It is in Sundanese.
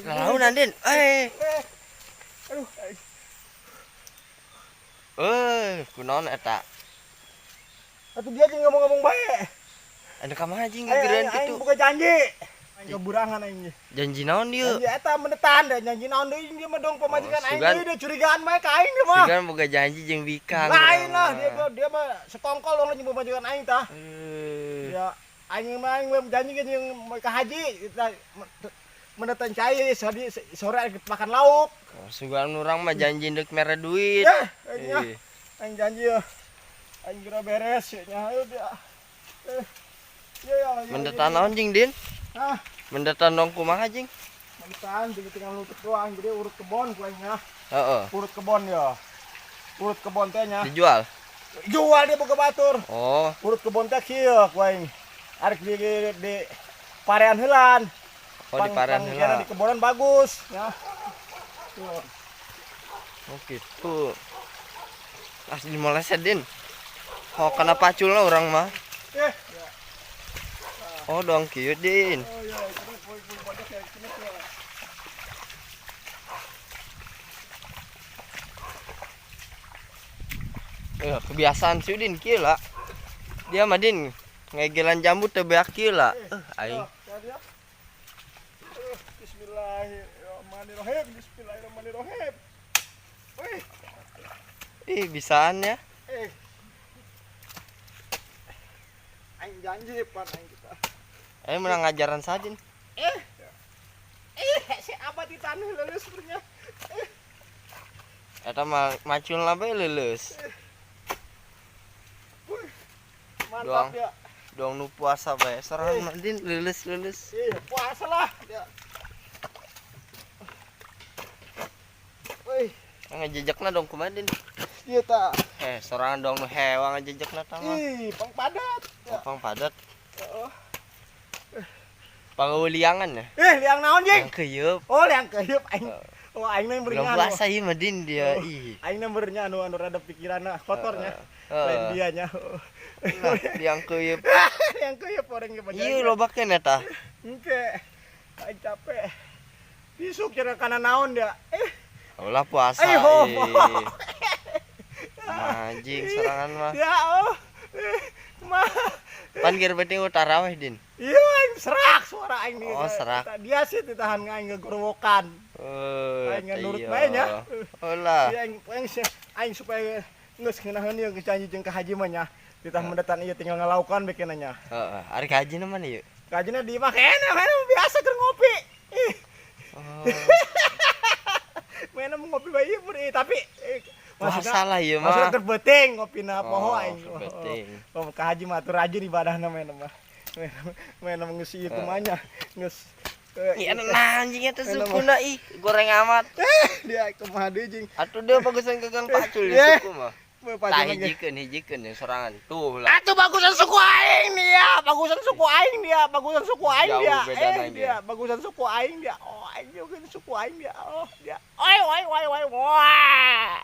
Launan, Din. Eh. Aduh. Eh, kunaon eta? Atuh dia jeung ngomong-ngomong bae. Anu ka mana jing Aing gegerean aing kitu? boga janji. Aing keburangan aing. Janji naon dieu? Janji eta mendetan da janji naon deui dia mah dong pamajikan Oh, aing sugan. deui dia curigaan bae ka aing dia mah. Sugan boga janji jeung Bikang. Lain lah dia mah sekongkol dong jeung pamajikan aing tah. Eh. Ya aing mah aing mah janji ge jeung ka haji kita mendetan cai sore aing makan lauk. Oh, sugan urang mah janji deuk mere duit. Ya, aing ya. Eh. Aing janji ya. Aing kira beres ya nya ayo dia. Eh. Ya ya. Ya, Mendetan ya. naon jing, Din? Hah? Mendetan dong kumaha jing? Mendetan jadi tinggal nutup doang jadi urut kebon ku aing nya. Heeh. Urut kebon ya. Urut kebon teh nya. Dijual. Jual dia boga batur. Oh, Urut kebon teh kieu ku aing. Arek di parean heulan. oh di parean Pang- heula. Di kebonan bagus ya. Tuh. Oh gitu. Asli moleset, Din. Oh, kena paculna urang mah. Eh. Oh, dong kieu, Din. Oh iya, ini poin-poin pojok ya, sini tuh. Eh, kebiasaan sih Din kieu lah. Dia mah Din ngegelan jambu teu beak kieu lah. Eh, aing. Oh, ya dia. Bismillahirrahmanirrahim. Bismillahirrahmanirrahim. Wih, Ih, bisaan ya. eh. Aing janji pan aing kita. Aing menang ngajaran saja. Din. Eh. Eh, si abah di tanah lulus sebenarnya. Eta mah macul bae leuleus. Wih. Mantap Doang. ya. Dong nu puasa bae sorangan mah Din leuleus-leuleus. Ih, puasa lah dia. Wih, Ngajejakna dong kumaha Din? dia tak. Eh, sorangan dong nu hewa ngajejakna tah mah. Ih, pang padat. Ya. Pang padat. Oh. Pangeuliangan ya. Eh, liang naon jing? Yang keuyeub. Oh, liang keuyeub aing. Oh, aing mah Belum berinya puasa ieu mah Din dia. Oh. Ih. Aing mah berinya anu anu rada pikiranna kotornya. Heeh. Lain dia nya. Nah, liang keuyeub. Liang keuyeub orang ke Ieu loba keneh tah. Engke. Aing capek. Isuk cenah kana naon dia. Eh, Ulah puasa. Ayo, ho. Ih. Anjing sorangan mah. Ya, oh. Eh, mah. Pan geur penting taraweh Din. Iya, aing serak suara aing nih. Oh, serak. Dia sih ditahan aing ngegorowokan. Eh, Aing nurut iya. bae nya. Ulah. Iya, aing aing aing supaya geus ngeunaheun ieu geus janji jeung ka haji mah nya. Ditah mendetan ieu tinggal ngalaukan bikinna nya. Heeh, ari ka haji na mana ieu? Ka hajina di imah keneh, mana biasa keur ngopi. Ih, Oh, mana mau ngopi bae ieu ih, tapi puasa lah ieu maksudna mah. keur beuting ngopina poho Oh, aing. keur beuting. Oh, ka haji mah atuh rajin ibadahna mah mah. Mena mah geus ieu kumaha nya. Geus Ih, anu anjing eta sukuna ih, goreng amat. Eh, dia kumaha deui jeung Atuh dia bagusan gagang pacul di Eh. suku mah. Bapak Tah jangan ge. hijikeun hijikeun yang sorangan. Tuh lah. Atuh bagusan suku aing dia, bagusan suku aing dia, bagusan suku aing Jauh dia. bedana Eh, ge. dia, bagusan suku aing dia. Oh, aing juga suku aing dia. Oh, dia. Oi, oi, oi, oi. Wah.